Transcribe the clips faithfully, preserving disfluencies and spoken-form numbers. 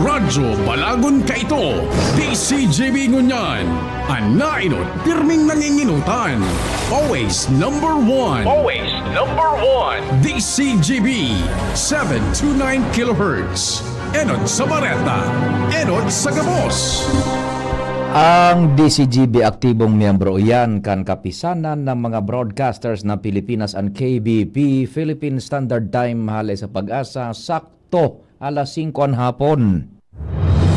Radyo Balagon kaito, D C G B ngunyan, an nainot pirming nanginginutan. Always number one. Always number one. D C G B, seven two nine kilohertz. Enot sa bareta, enot sa gabos. Ang D C G B aktibong miyembro iyan kan Kapisanan ng mga Broadcasters ng Pilipinas, an K B P, Philippine Standard Time, hale sa Pag-asa, sakto alas singko an hapon.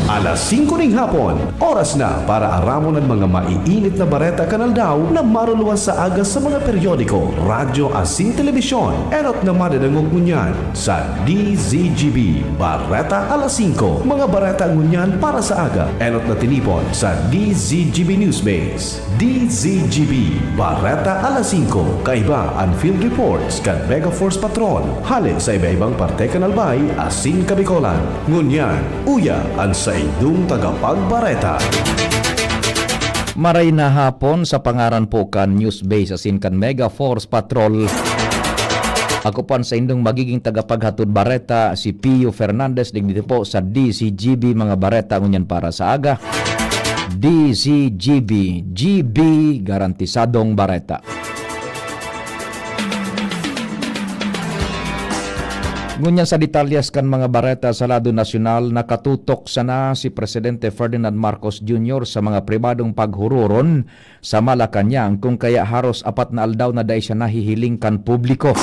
Alas singko ning hapon, oras na para aramon an mga maiinit na bareta kan aldaw na maruluwas sa aga sa mga periodiko, radyo asin telebisyon. Enot na madadangog ngunyan sa D Z G B Bareta Alas Singko, mga bareta ngunyan para sa aga. Enot na tinipon sa D Z G B Newsbase. D Z G B, Bareta Alas Singko, kaiba an field reports kan Mega Force Patrol, hale sa iba-ibang parte kan Albay asin Kabicolan. Ngunyan, uya an saindong tagapagbareta. Maray na hapon, sa pangaran po kan Newsbase asin kan Mega Force Patrol. Ako po an saindong magiging tagapaghatod bareta, si Pio Fernandez, digdi po sa D Z G B, mga bareta ngunyan para sa aga. D Z G B, G B, garantisadong bareta. Ngunyan sa detalyes kan mga bareta sa lado nasyonal, nakatutok sana si Presidente Ferdinand Marcos Junior sa mga pribadong paghuroron sa Malacañang, kung kaya haros apat na aldaw na dai siya nahihiling kan publiko.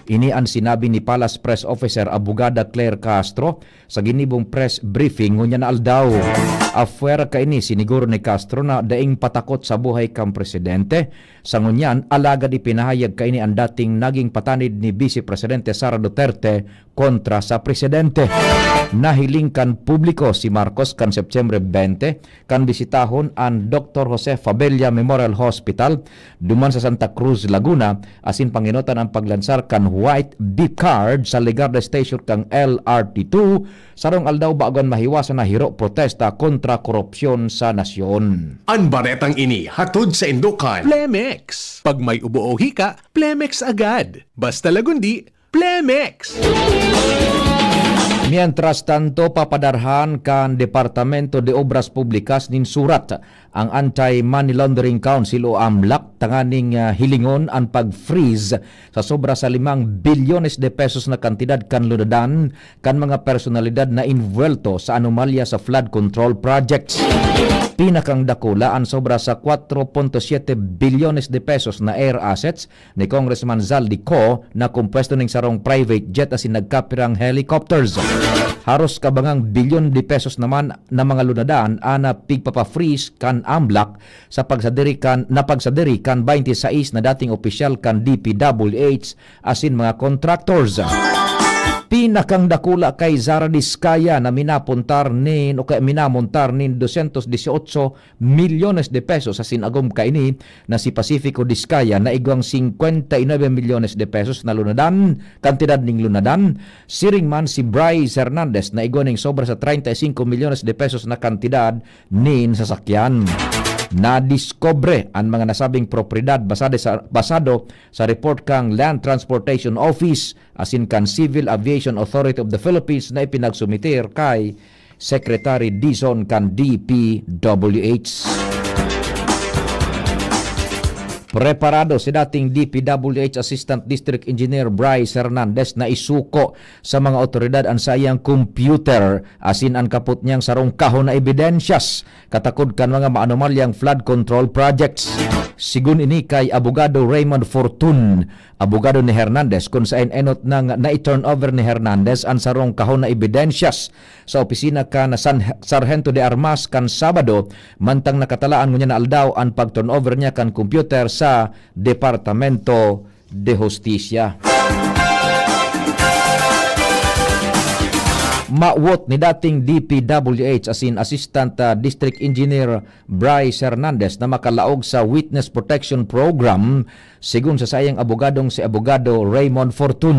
Ini an sinabi ni Palace Press Officer Abogada Claire Castro sa ginibong press briefing ngunyan na aldaw. Afera kaini, siniguro ni Castro na daing patakot sa buhay kan presidente. Sa ngunyan, alagad ipinahayag kaini an dating naging patanid ni Vice Presidente Sara Duterte kontra sa presidente. Nahiling kan publiko si Marcos kan Setyembre bente, kan bisitahon an Doctor Jose Fabella Memorial Hospital duman sa Santa Cruz, Laguna, asin pangenotan an paglansar kan White Beep Card sa Legarda Station kan L R T two, sarong aldaw bago an mahiwasan na hiro protesta kontra korupsyon sa nasyon. An baretang ini hatod saindo kan Plemex. Pag may ubo o hika, Plemex agad. Basta Lagundi, Plemex! Mientras tanto, papadarhan kan Departamento de Obras Publicas nin surat ang Anti-Money Laundering Council o AMLAC tanganing, ah, hilingon an pag-freeze sa sobra sa limang bilyones de pesos na kantidad kan lunadan kan mga personalidad na inbuwelto sa anomalya sa flood control projects. Pinakang dakula an sobra sa kwatro punto siyete bilyones de pesos na air assets ni Congressman Zaldy Co na kompuesto ning sarong private jet asin nagkapirang helicopters. Haros kabangang bilyon de pesos naman na mga lunadan an pigpapa-freeze kan AMLAC sa pagsadiri kan, na pagsadiri kan twenty-six na dating opisyal kan D P W H asin mga contractors. Pinakang dakula kay Zara Discaya na minapuntar nin o kaya minamontar nin dosyentos disyotso milyones de pesos asin agom kaini na si Pacifico Discaya na igwang singkwenta y nuebe milyones de pesos na lunadan, kantidad ning lunadan. Siring man si Bryce Hernandez na igwa ning sobra sa treinta y cinco milyones de pesos na kantidad nin sasakyan. Nadiskubre an mga nasabing propiedad basado sa, basado sa report kan Land Transportation Office asin kan Civil Aviation Authority of the Philippines na ipinagsumitir kay Secretary Dizon kan D P W H. Preparado si dating D P W H Assistant District Engineer Bryce Hernandez na isuko sa mga awtoridad an saiyang computer asin an kapot niyang sarong kahon na ebidensyas katakod kan mga maanomalyang flood control projects. Sigun ini kay Abogado Raymond Fortun, abogado ni Hernandez, kun saen enot nang nai-turnover ni Hernandez an sarong kahon na ebidensyas sa opisina kan San, Sarhento de Armas kan Sabado, mantang nakatalaan ngunyan na aldaw an pag-turnover niya kan computer sa Departamento de Hustisya. Mawot ni dating D P W H asin Assistant, ah, District Engineer Bryce Hernandez na makalaog sa Witness Protection Program, sigun sa saiyang abogadong si Abogado Raymond Fortun.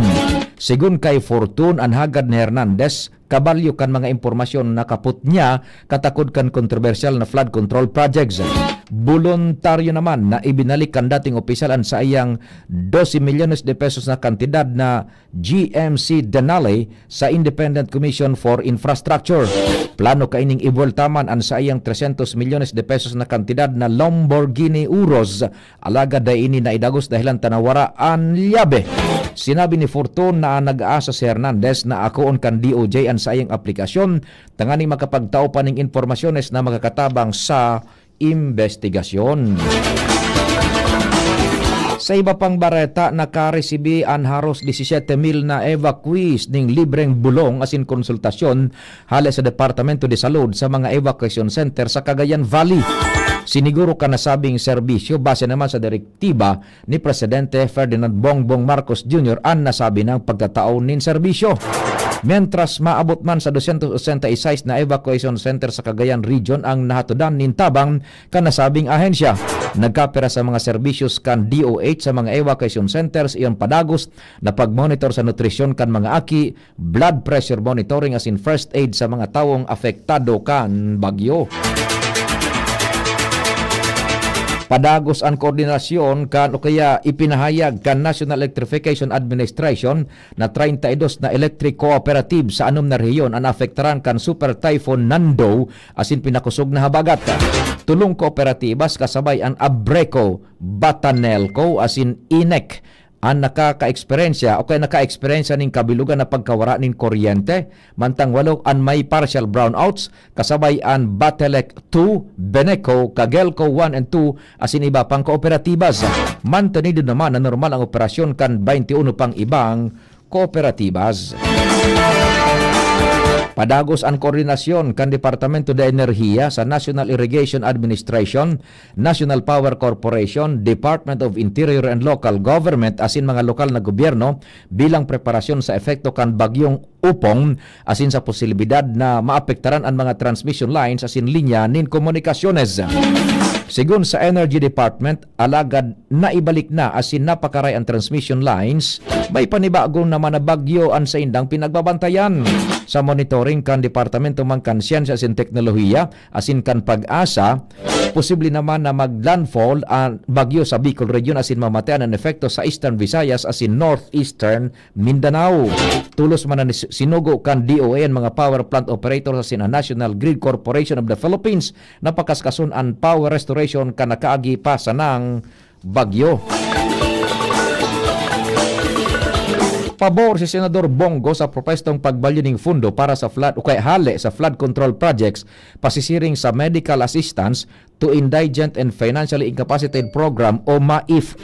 Sigon kay Fortun, an hagad ni Hernandez kabalyo kan mga impormasyon na kapot niya katakod kan kontrobersyal na flood control projects. Boluntaryo naman na ibinalik kan dating opisyal an saiyang doce milyones de pesos na kantidad na G M C Denali sa Independent Commission for Infrastructure. Plano kaining ibuwelta man an saiyang trescientos milyones de pesos na kantidad na Lamborghini Urus, alagad dai ini naidagos dahelan ta nawara an lyabe. Sinabi ni Fortun na nag-aasa si Hernandez na akoon kan D O J an saiyang aplikasyon tanganing makapagtao pa nin impormasyones na makakatabang sa imbestigasyon. Sa iba pang bareta, nakaresibi an haros disisiete mil na evacuees nin libreng bulong asin konsultasyon hale sa Departamento de Salud sa mga evacuation center sa Cagayan Valley. Siniguro kan nasabing serbisyo base naman sa direktiba ni Presidente Ferdinand Bongbong Marcos Junior an nasabi nang pagtatao nin serbisyo. Mientras, maabot man sa dosyentos otsenta y seis na evacuation center sa Cagayan Region ang nahatodan nin tabang kan nasabing ahensya. Nagkapira sa mga serbisyos kan D O H sa mga evacuation centers iyon padagos na pagmonitor sa nutrisyon kan mga aki, blood pressure monitoring asin first aid sa mga tawong apektado kan bagyo. Padagos an koordinasyon kan o kaya ipinahayag kan National Electrification Administration na treinta y dos na electric cooperative sa anom na rehiyon an naapektaran kan Super Typhoon Nando asin pinakosog na habagat. Tolong kooperatibas kasabay an Abreco, Batanelco asin INEC an nakakaeksperyensya o kaya nakaeksperyensya nin kabilugan na pagkawara nin kuryente, mantang walo an may partial brownouts, kasabay an Batelec two, Beneco, Cagelco one and two, asin iba pang kooperatibas. Mantenido naman na normal ang operasyon kan twenty-one pang ibang kooperatibas. Padagos an koordinasyon kan Departamento de Enerhiya sa National Irrigation Administration, National Power Corporation, Department of Interior and Local Government asin mga lokal na gobyerno bilang preparasyon sa epekto kan Bagyong Upong asin sa posibilidad na maapektaran an mga transmission lines asin linya nin komunikasyones. Sigon sa Energy Department, alagad naibalik na asin napakaray an transmission lines, may panibago naman na bagyo an saindang pinagbabantayan. Sa monitoring kan Departamento man kan Siyensya asin Teknolohiya asin kan PAGASA, posible naman na mag-landfall an bagyo sa Bicol Region asin mamatian an epekto sa Eastern Visayas asin Northeastern Mindanao. Tolos man na nis-, sinugo kan D O A an mga power plant operators asin an National Grid Corporation of the Philippines na pakaskason an power restoration kan nakaagi pa sanang bagyo. Pabor si Senador Bong Go sa propwestong pagbalyo ning fundo para sa flood o kaya hale sa flood control projects, pasisiring sa medical assistance to indigent and financially incapacitated program o maif.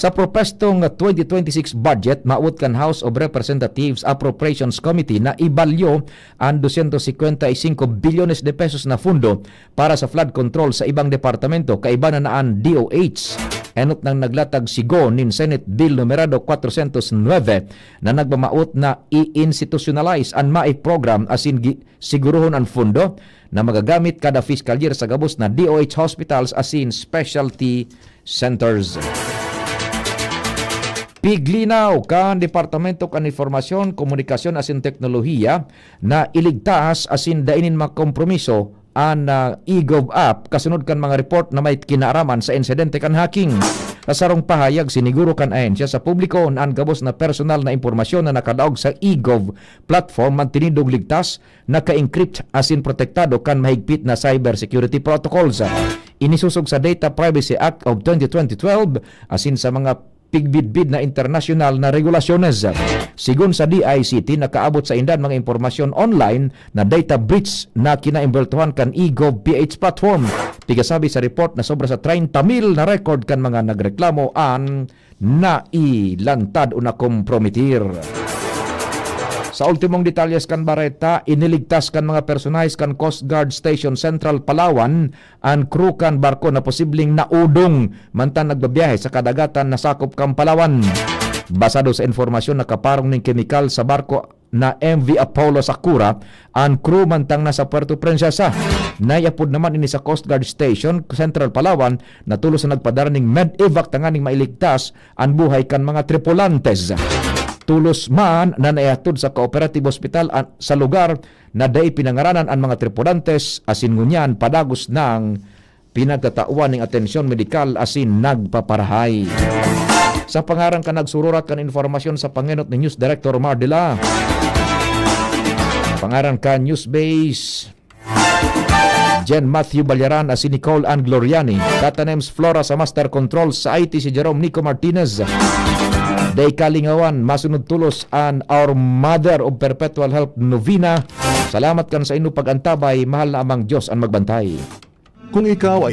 Sa propwestong twenty twenty-six budget, maabot kan House of Representatives Appropriations Committee na ibalyo an dosyentos cincuenta y cinco bilyones de pesos na fundo para sa flood control sa ibang departamento, kaiba na na an D O H. Enot nang naglatag sigo nin Senate Bill numerado cuatrocientos nueve na nagmamawot na i-institutionalize an maif program asin gi-, sigurohon an fundo na magagamit kada fiscal year sa gabos na D O H hospitals asin specialty centers. Piglinaw kan Departamento kan Informasyon, Komunikasyon asin Teknolohiya na iligtas asin dai nin makompromiso an, ah, eGov app kasunod kan mga report na may kinaaraman sa insidente kan hacking. Sa sarong pahayag, siniguro kan ahensya sa publiko na an gabos na personal na impormasyon na nakadaog sa eGov platform mantinidong ligtas, naka-encrypt asin protektado kan mahigpit na cybersecurity protocols. Inisosog sa Data Privacy Act of twenty twelve asin sa mga pigbidbid na internasyonal na regulasyones. Sigon sa D I C T, nakaabot sa indan mga impormasyon online na data breach na kinaembweltohan kan eGov P H platform. Pigasabi sa report na sobra sa treinta mil na record kan mga nagreklamo an nailantad o nakompromitir. Sa ultimong detalyes kan bareta, iniligtas kan mga personahes kan Coast Guard Station Central Palawan an crew kan barko na posibleng naudong mantang nagbabiyahe sa kadagatan na sakop kan Palawan. Basado sa impormasyon, nakaparong nin kemikal sa barko na M V Apollo Sakura an crew mantang nasa Puerto Princesa. Naiapod naman ini sa Coast Guard Station, Central Palawan, na tolos na nagpadara ning medevac tanganing mailigtas an buhay kan mga tripulantes. tulos man na naihatod sa Cooperative Hospital an-, sa lugar na dai pinangaranan an mga tripulantes, asin ngunyan padagos nang pinagtatawan ning atensyon medikal asin nagpaparahay. Sa pangaran kan nagsururat kan informasyon sa pangenot ni News Director Mar Dela. Pangaran kan Newsbase Jen Matthew Balyaran asin Nicole Ann Gloriani. Tata Nems Flora sa Master Control, sa I T si Jerome Nico Martinez. Dai kalingawan, masunod tulos an Our Mother of Perpetual Help Novena. Salamat kan saimo pag-antabay, mahal na Amang Dios an magbantay. Kung ikaw